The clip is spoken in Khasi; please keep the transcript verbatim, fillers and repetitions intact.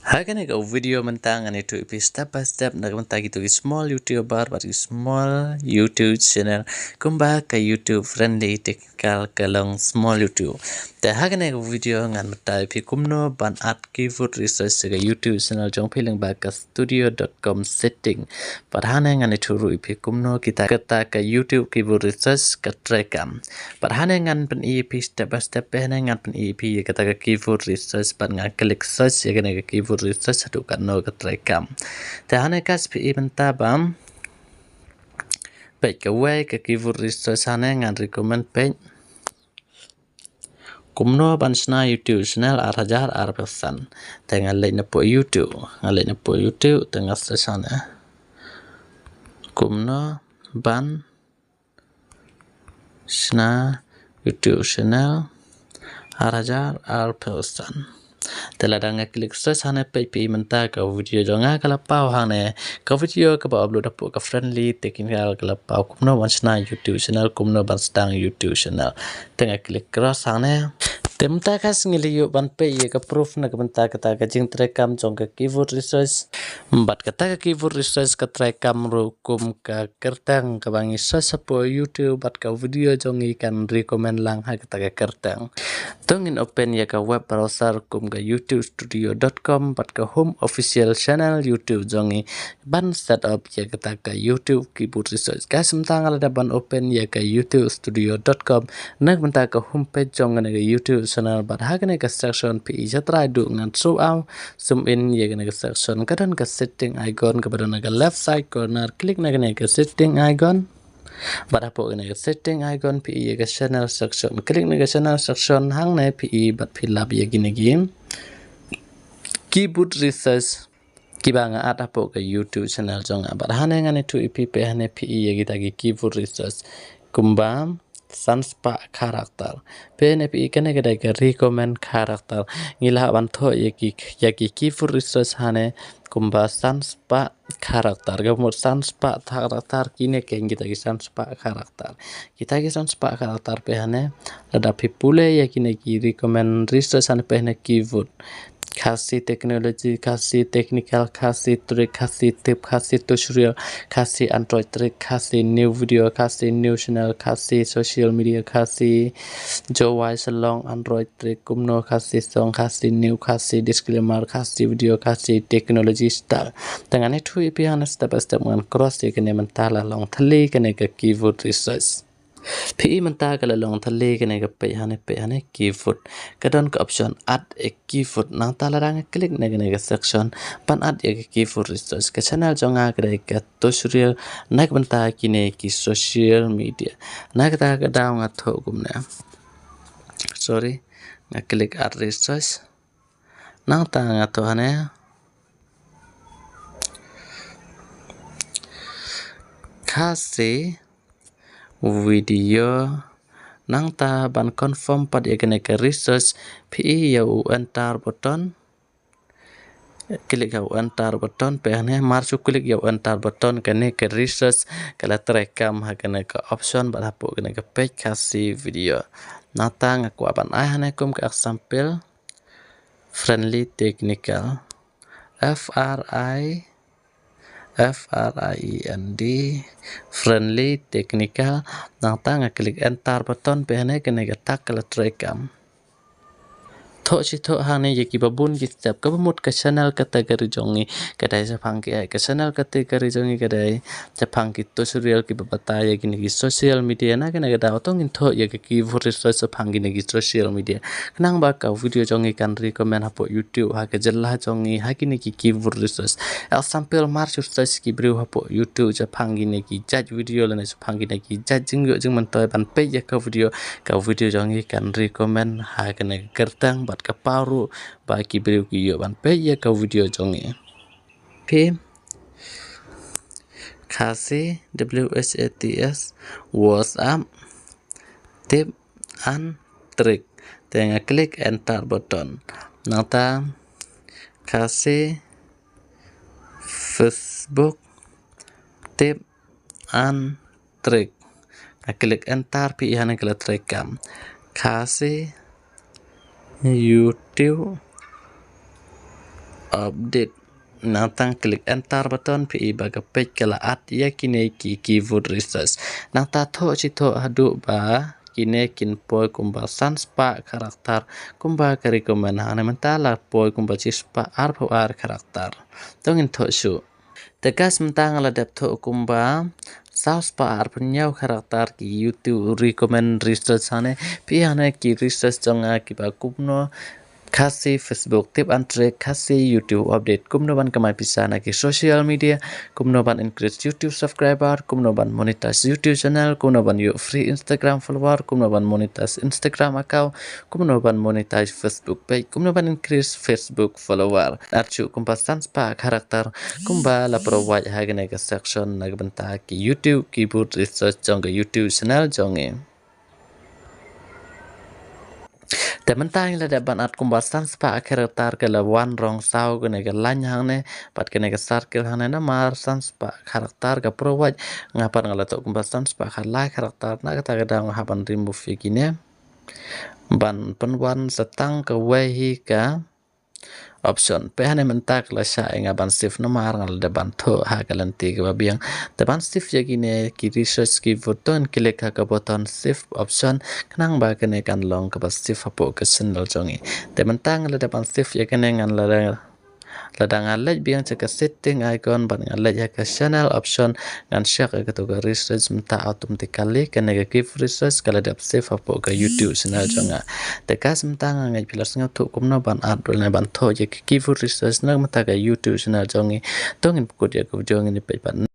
Ha kane ka video mynta ngan ïathuh ïa phi step by step na ka bynta kito ki small YouTuber bad ki small YouTube channel, kumba ka YouTube Friendly Technical ka long small YouTube. Te ha kane ka video ngan batai ïa phi kumno ban add keyboard research sha ka YouTube channel jong phi lyngba ka studio dot com setting. Bad hangne ngan ïathuh ruh ïa phi kumno kita, kata ka YouTube keyboard research ka trei kam. Bad hangne ngan pyni ïa phi step by step, bad hangne ngan pyni ïa phi ïa kata ka keyboard research, bad ngan click search ïa kane ka keyboard research haduh katno ka trei kam. Te hangne ka phi i mynta bam peit kawei ka keyboard research, hangne ngan recommend peit kumno ban shna YouTube channel ar hajar arphew san. Te ngan leit na pdeng YouTube, ngan leit na pdeng YouTube, te ngan search hangne kumno ban shna YouTube channel ar hajar arphew san. Te lada nga click search hangne peit phi i mynta ka video jong nga ka la paw hangne, ka video kaba upload hapoh ka Friendly Technical ka la paw kumno ban shna YouTube channel, kumno ban sdang YouTube channel. Te nga click cross hangne. Te mynta ka sngi lei ïoh ban peit ïa ka proof na ka bynta kata ka jingtrei kam jong ka keyboard research. Bad kata ka keyboard research ka trei kam ruh kum ka kyrteng kaba ngi search hapoh YouTube bad ka video jong ngi kan recommend lang ha kata ka kyrteng. To ngin open ïa ka web browser kum ka youtube studio dot com bad ka home official channel YouTube jong ngi ban set up ïa kata ka YouTube keyboard research. Ka mynta nga la dep ban open ïa ka youtube studio dot com. Na ka bynta ka home page jong kane ka YouTube channel bad ha kane ka section phi i shatrai duh ngan show out zoom in ïa kane ka section, ka don ka setting icon kaba don na ka left side corner, click na kane ka setting icon. Bad hapoh kane ka setting icon phi i ïa ka channel section, click na ka channel section, hangne phi i bad phi lap ïa kine ki keyboard research kiba nga add hapoh ka YouTube channel jong nga. Bad hangne ngan ïathuh ïa phi, peit hangne phi i ïa kita ki keyboard research kumba san spah character. Peit hangne phi i, kane ka dei ka recommend character. Ngi lah ban thoh ïa ki, ïa ki keyboard research hangne kumba san spah character. Ka mut san spah character, kine ki, kita ki san spah character. Kita ki san spah character, peit hangne, lada phi pule ïa kine ki recommend research hangne, peit hangne keyword Khasi technology, Khasi technical, Khasi trick, Khasi tip, Khasi tutorial, Khasi Android trick, Khasi new video, Khasi new channel, Khasi social media, Khasi Jowai Shillong Android trick, kumno Khasi song, Khasi new, Khasi disclaimer, Khasi video, Khasi technology style. Te ngan ïathuh ïa phi hangne step by step, ngan cross ïa kane mynta la long thylli kane ka keyboard research. Phi i mynta ka la long thylli kane ka page hangne, peit hangne keyword. Ka don ka option add a keyword. Nangta lada nga click na kane ka section ban add ïa ka keyboard research. Ka channel jong nga ka dei ka tutorial na ka bynta kine ki social media. Na kata ka daw nga thoh kumne. Sorry, nga click add research. Nangta nga thoh hangne Khasi video. Nangta ban confirm pat ïa kane ka research, phi i ïa u enter button. Click ïa u enter button, peit hangne, mar shu click ïa u enter button, kane ka research ka la trei kam ha kane ka option bad hapoh kane ka page Khasi video. Nangta nga kwah ban ai hangne kum ka example, Friendly Technical. F R I F R I E N D, Friendly Technical. Nangta nga click enter button, peit hangne kane ka tag ka la trei kam. Thoh shi thoh hangne ïa kiba bun ki step, kaba mut ka channel category jong ngi ka dei shaphang ki, ka channel category jong ngi ka dei shaphang ki tutorial kiba batai ïa kine ki social media. Na kane ka daw to ngin thoh ïa ka keyboard research shaphang kine ki social media. Khnang ba ka video jong ngi kan recommend hapoh YouTube ha ka jylla jong ngi ha kine ki keyboard research. Example, mar shu search ki briew hapoh YouTube shaphang kine ki jait video lane shaphang kine ki jait jingïoh jingmyntoi ban peit ïa ka video, ka video jong ngi kan recommend ha kane ka kyrteng bad ka paw ruh ba ki briew ki ïoh ban peit ïa ka video jong ngi. Phi Khasi, W H A T S, what's up, tip and trick. Te nga click enter button. Nangta Khasi Facebook tip and trick. Nga click enter, phi i hangne ka la trei kam. Khasi YouTube update. Nangta click enter button, phi i ba ka page ka la add ïa kine ki keyword research. Nangta thoh shi thoh haduh ba kine kin poi kumba san spah character kumba ka recommend hangne, mynta la poi kumba shi spah arphew ar character. To ngin thoh shuh. Te guys, mynta nga la dep thoh kumba saw spah arphew hynñiew character ki YouTube recommend research hangne. Phi i hangne ki research jong nga kiba kumno Khasi Facebook tip and trick, Khasi YouTube update, kumno ban kamai pisa na ki social media, kumno ban increase YouTube subscriber, kumno ban monetize YouTube channel, kumno ban ïoh free Instagram follower, kumno ban monetize Instagram account, kumno ban monetize Facebook page, kumno ban increase Facebook follower. Ar shuh kumba san spah character kumba la provide ha kane ka section na ka bynta ki YouTube keyword research jong ka YouTube channel jong ngi. Te mynta ngi la dep ban add kumba san spah character ka la wan rong saw kane ka line hangne bad kane ka circle hangne, namar san spah character ka provide. Nga pat nga la thoh kumba san spah khatlai character, na kata ka daw nga hap ban remove ïa kine ban pynwan sa tang kawei hi ka option. Phi i hangne mynta ka la shah ïa nga ban save namar nga la dep ban thoh ha ka lynti kaba biang. Te ban save ïa kine ki research keyword, to ngin click ha ka button save option khnang ba kane kan long kaba save hapoh ka channel jong ngi. Te mynta nga la dep ban save ïa kane, ngan la lada nga leit biang sha ka setting icon bad nga leit ha ka channel option, ngan check ïa kato ka research, mynta automatically kane ka keyword research ka la dep save hapoh ka YouTube channel jong nga. Te guys, mynta nga ngeit phi la sngewthuh kumno ban add ne ban thoh ïa ka keyword research na ka bynta ka YouTube channel jong ngi. To ngin pynkut ïa ka video, ngin ïa peit pat